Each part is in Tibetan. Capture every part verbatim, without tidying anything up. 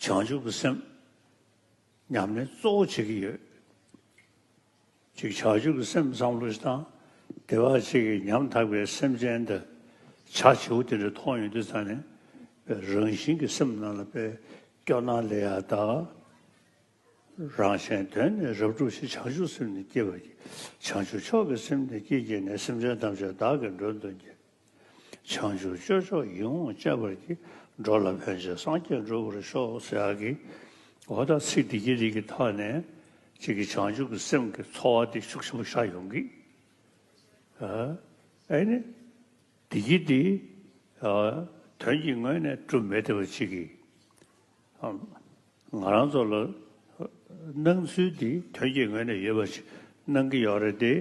བྱང་ཆུབ་ཀྱི་སེམས་ཉམས་ལེན་གཙོ་བོ་བྱེད་ཀྱི་ཡོད། ཅིག་བྱང་ཆུབ་ཀྱི་སེམས་བསམ་བློ་ཞིག་བཏང་། དེ་བ་ཅིག་གིས་ཉམ་ཐག་པའི་སེམས་ཅན་དེ་བྱ་བྱིའུ་དེ་འདྲ་མཐོང་ཡོང་དུས་ཙ་ནས་རང་བཞིན་གྱི་སེམས་ནང་ལ་དཔེ་སྐྱོ་སྣང་ལས་ཡ་དག་རང་གཞན་དོན་ནི་རབ་བསྒྲུབ་ཕྱིར། བྱང་ཆུབ་སེམས་ནི་བསྐྱེད་པར་བགྱི། བྱང་ཆུབ་མཆོག་གི་སེམས་ནི་བསྐྱེད་བགྱིས་ནས། སེམས་ཅན་ཐམས་ཅད་བདག་གིས་མགྲོན་དུ་གྱུར། བྱང་ཆུབ་སྤྱོད་མཆོག་ཡིད་འོང་སྤྱད་པར་བགྱི། འགྲོ་ལ་ཕན་ཕྱིར་སངས་རྒྱས་འགྲུབ་པར་ཤོག་ཟེར་ཡག་གི། འོ་ད་ཚིག་འདི་གི་རིགས་ཀྱི་ཐོག་ནས་ཅིག་གི་བྱང་ཆུབ་ཀྱི་སེམས་ཀྱི་ཚོར་བ་དེ་ཤུགས་ཆེན་པོ་ཤར་ཡོང་གི། ཨ་ཨེ་ནི། འདི་གི་འདི། ཨ་དོན་གྱི་ངོས་ནས་གྲུབ་མེད་བསྡད་པ་ཅིག་གིས། ཨ་ང་རང་ཚོ་ལ་སྣང་ཚུལ་འདི་དོན་གྱི་ངོས་ནས་ཡོད་པ་ཞིག་སྣང་གི་ཡོད་རེད་དེ།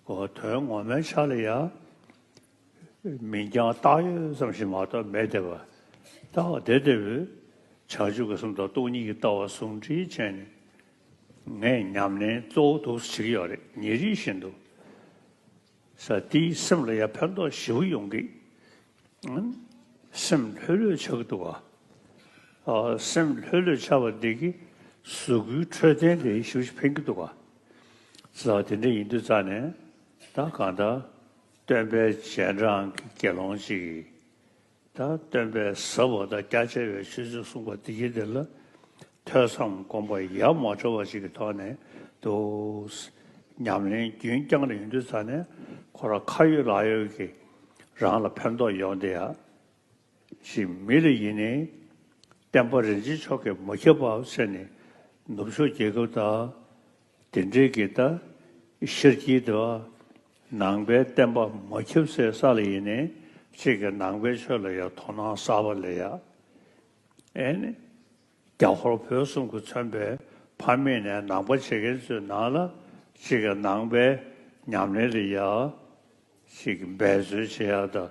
འོ་དོན་ངོ་མའི་ཆ་ལ་ཡ། མིང་རྐྱང་བཏགས་ཡོད་ཙམ་ཞིག་མ་གཏོགས་མེད་བསྡད་པ། ད་འོ་དེ་ལྟ་བུའི་བྱང་ཆུབ་ཀྱི་སེམས་དང་སྟོང་ཉིད་ཀྱི་ལྟ་བ་ཟུང་འབྲེལ་བྱས་ནས། ངས་ཉམས་ལེན་གཙོ་བོ་འདུག་སེ་བྱེད་ཀྱི་ཡོད་རེད། ཉིན་རེ་བཞིན་དུ། ས་དེའི་སེམས་ལ་ཡང་ཕན་ཐོགས་ཞེ་པོ་ཡོང་གི། ཨང་། སེམས་ལྷོད་ལྷོད་ཆགས་ཀྱི་འདུག་ག་ཨ་སེམས་ལྷོད་ལྷོད་ཆགས་པ་འདི་གིས་གཟུགས་པོའི་འཕྲོད་བསྟེན་དེ་ཞེ་པོ་ཅིག་ཕན་གྱི་འདུག་ག་ས་དེ་འདྲ་ཡིན་དུས་ཙ་ནས། ད་གང་ལྟར་སྟོན་པའི་རྗེས་འབྲང་གི་དགེ་སློང་ཅིག་གིས། ད་སྟོན་པས་ཟབ་པ་དང་རྒྱ་ཆེ་བའི་ཆོས་ཚུལ་གསུངས་པ་འདི་གི་དེ་ལ་ཐོས་བསམ་སྒོམ་པ་ཡ་མ་བྲལ་བ་ཞིག་གི་ཐོག་ནས་འདུག་ཉམས་ལེན་རྒྱུན་བསྐྱངས་ནས་ཡོང་དུས་ཙ་ནས། ཁོ་རང་ཁ་ཡོད་ལག་ཡོད་ཀྱི་རང་ལ་ཕན་ཐོགས་ཡོང་བསྡད་ཡ་ཞིག་མི་ལ་ཡིན་ནའི། བསྟན་པ་རིན་ཆེན་མཆོག་གིས་མ་ཁྱབ་པ་བྱས་ནས། ནུབ་ཕྱོགས་རྒྱལ་ཁབ་དང་དེ་འདྲའི་གི་ད་ཤར་དཀྱིལ་དུ་ནང་པའི་བསྟན་པ་མ་ཁྱབ་སའི་ས་ལ་ཡིན་ནའི། ཅིག་གི་ནང་པའི་ཆོས་ལ་ཡང་དོ་སྣང་གསར་པ་སླེབས་ཡ། ཨེ་ནི། རྒྱ་ཧོར་བོད་གསུམ་གྱིས་མཚོན་པའི་ཕ་མེས་ནས་ནང་པ་བྱེད་མཁན་ཚོའི་ནང་ལ། ཅིག་གི་ནང་པའི་ཉམས་ལེན་ལ་ཡ་ཅིག་འབད་རྩོལ་བྱེད་ཡ་དང་།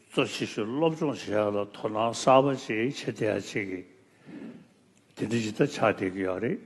གཙོ་ཆེ་ཤོས་སློབ་སྦྱོང་བྱེད་ཡ་ལ་དོ་སྣང་གསར་པ་ཅིག་བྱེད་བསྡད་ཡ་ཅིག་གི་དེ་འདྲ་ཅིག་ད་ཆགས་བསྡད་ཀྱི་ཡོད་རེད།